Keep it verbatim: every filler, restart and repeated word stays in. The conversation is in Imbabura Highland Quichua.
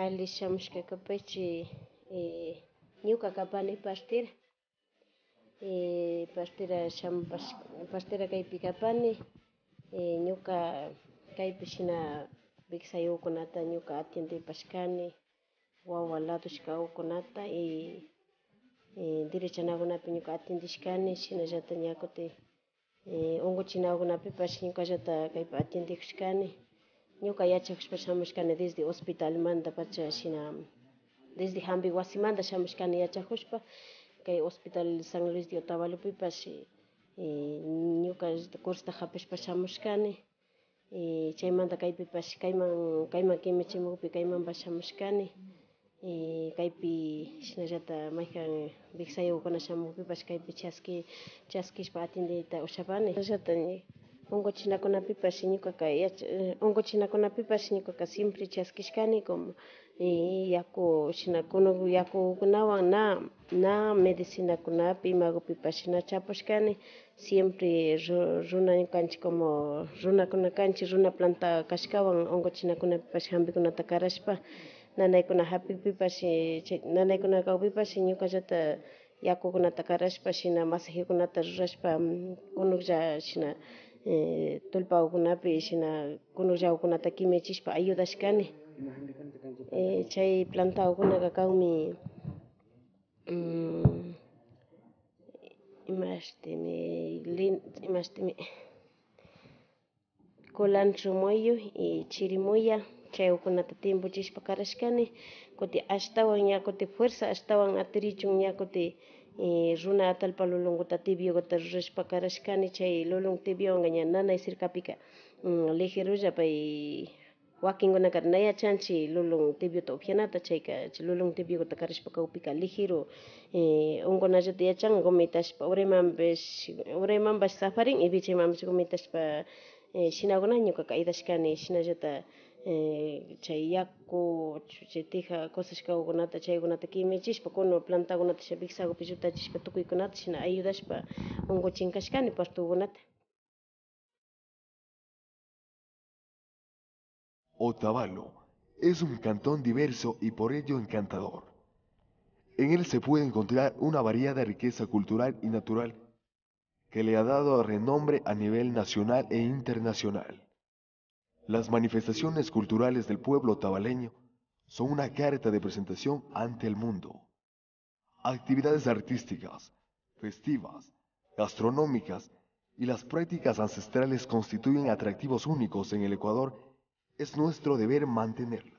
Alli shamushka kapaychi, eh, ñuka kapani partera. Eh, partera shamupash, partera kaypi kapani. Eh, ñuka kaypi shina wiksayukunata ñuka atiendepashkani, wawa ladoshkaukunata y, eh, derechanakunapi ñuka atiendishkani, shinallata ña kutin eh, unkuchinakunapipash ñukallata kaypi atiendejushkani. Ñuka yachajushpa shamushkani desde hospitalmantapacha shina, desde jampi wasimanta shamushkani yachajushpa, kay hospital San Luis de Otavalopipash, eh, ñuka kursata japishpa shamushkani. Eh, chaymanta kaypipash kayman, kayman kimichimukpi kaymanpash shamushkani. Eh, kaypi shinallata mayjan wiksayukuna shamukpipash kaypi chaski, chaskishpa atiendeyta ushapani. Shinallata unkuchinakunapipash ñukaka yach-, eh, unkuchinakunapipash ñukaka siempre chaskishkani, como, eh, yaku, shina kunuk yakukunawan na, na medicinakunapi imakupipash na chapushkani. Siempre ru-, runa kanchik, como runakuna kanchik, runa planta kashkawan unkuchinakunapipash jampikunata karashpa, nanaykuna japikpipash, eh, chay nanaykuna kakpipash ñukallata yakukunata karashpa, shina masajekunata rurashpa, mm, kunuklla shina, eh, tullpakunapi shina kunukllakukunata kimichishpa ayudashkani. Eh, chay plantakukunaka kanmi, mm, imashtimi lin-, imashtimi culantro muyu y chirimuya, chaykunata timpuchishpa karashkani. Kutin ashtawan ña kutin fuerza ashtawan atirichun ña kutin, eh, runa atallpa lulunkuta tibiokuta rurashpa karashkani. Chay lulun tibiowanka ña nanay cercapika, mm, ligerolla pay. Wakinkunaka na yachanchik lulun tibiota upyanata, chayka chay lulun tibiota karashpa kakpika ligero, eh, unkunallata yachan, gumitashpa uraymanpash, uraymanpash safarin y vichaymanpash gumitashpa, eh, shinakuna ñukaka ayudashkani. Shinallata, eh, chay yaku, chay tija cosashkakunata, chaykunata kimichishpa, kunu plantakunata chay wiksakupi llutachishpa tukuykunata shina ayudashpa unkuchin kashkani partokunata. Otavalo es un cantón diverso y por ello encantador. En él se puede encontrar una variada riqueza cultural y natural que le ha dado renombre a nivel nacional e internacional. Las manifestaciones culturales del pueblo otavaleño son una carta de presentación ante el mundo. Actividades artísticas, festivas, gastronómicas y las prácticas ancestrales constituyen atractivos únicos en el Ecuador. Es nuestro deber mantenerlo.